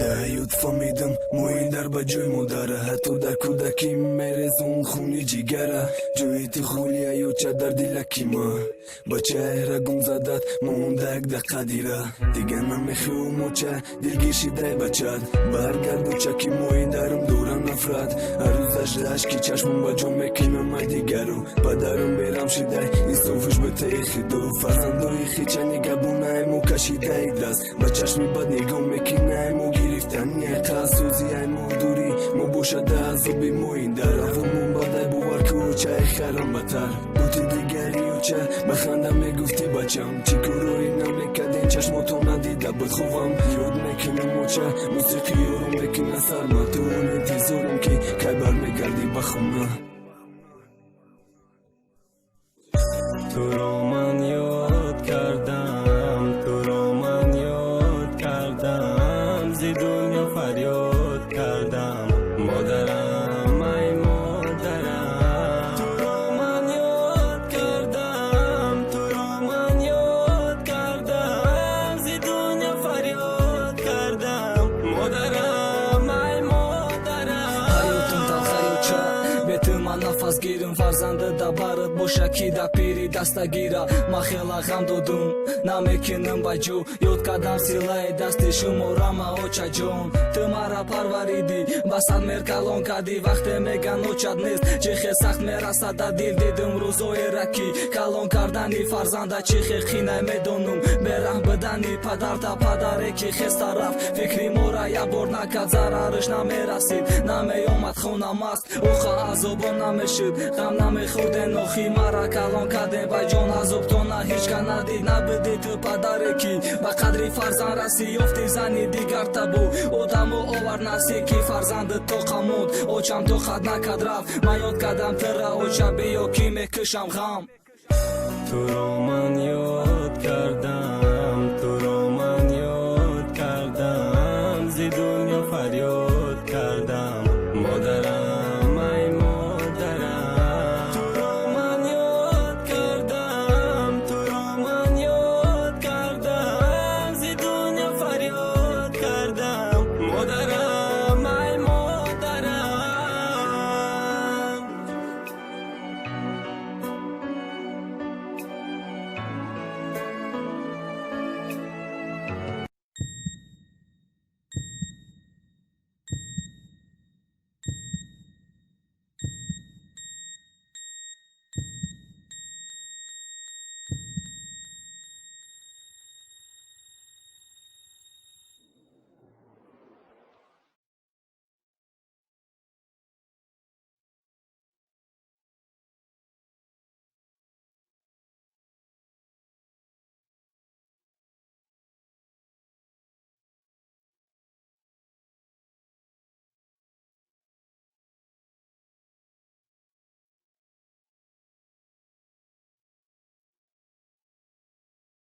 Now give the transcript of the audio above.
Даҳёд фаҳмидам, мои дар ба ҷои модара, ҳатто дар кӯдакӣ мерезон хуни ҷигара. Ҷои ту холия, ёча, дар дилаки ма. Бачаера гум задат, мондак да қадира. Дига намехӯм, оча, дилгир шидай бачат. Баргарду, чаки мои дарум дора нафрат. Ҳаррӯзаш рашки чашмам ба ҷон мекунам ай дигару. Падарум берам шидай, инсофуш битаи хиду. Фарзандои хича нигабунай мо кашидаи даст. Ба чашми бад нигоҳ мекунай мо гирифтани қасӯзи ай мо дурӣ. Мо бошада азоби моин дар равонмон бадай, бовар ку, очаи хайрам батар. Бути дигари, оча, ба ханда мегуфтӣ: «Бачам, чӣ корҳое намекардем, чашмотон надида буд ховам». Ёд мекунам, оча, мусиқиёро мекуна сарма. Ту он интизорам, ки кай бармегардӣ ба хона. Туро ман ёд кардам, туро ман ёд кардам, зи дунё фарёд кардам, модарам, ай модарам. Туро ман ёд кардам, туро ман ёд кардам, зи дунё фарёд кардам, модарам, ай модарам. Ҳаётум талхай, оча, бе ту ман нафас гирм. Фарзанди да барат боша, ки да пири дастагира. Ман хела ғам додум, намекунам ба ҷо. Ёд кардам силаи дасти шуморама, очаҷон. Ту мара парваридӣ, ба сад мер калон кардӣ. Вақте меган очат нест, чӣ хел сахт мерасад да дил. Дидум рӯзоера, ки калон кардани фарзанда чӣ хел қинай. Медонум бераҳм будани падарта, падаре ки хеста рафт, фикри мора як бор накард, зарараш намерасид. Намеомад хона маст, уха азобон намешуд, ғам намехӯрден. Охи мара калон кардем ба ҷон, азобтона ҳеҷ ка надид. Набуди ту падаре, ки ба қадри фарзанд расӣ. Ёфти зани дигар табу одаму овар наси, ки фарзанди тоқа монд. Очам тоқат накард, рафт. Ман ёд кардам тура, оча, биё, ки мекушам ғам. Туро ман ёд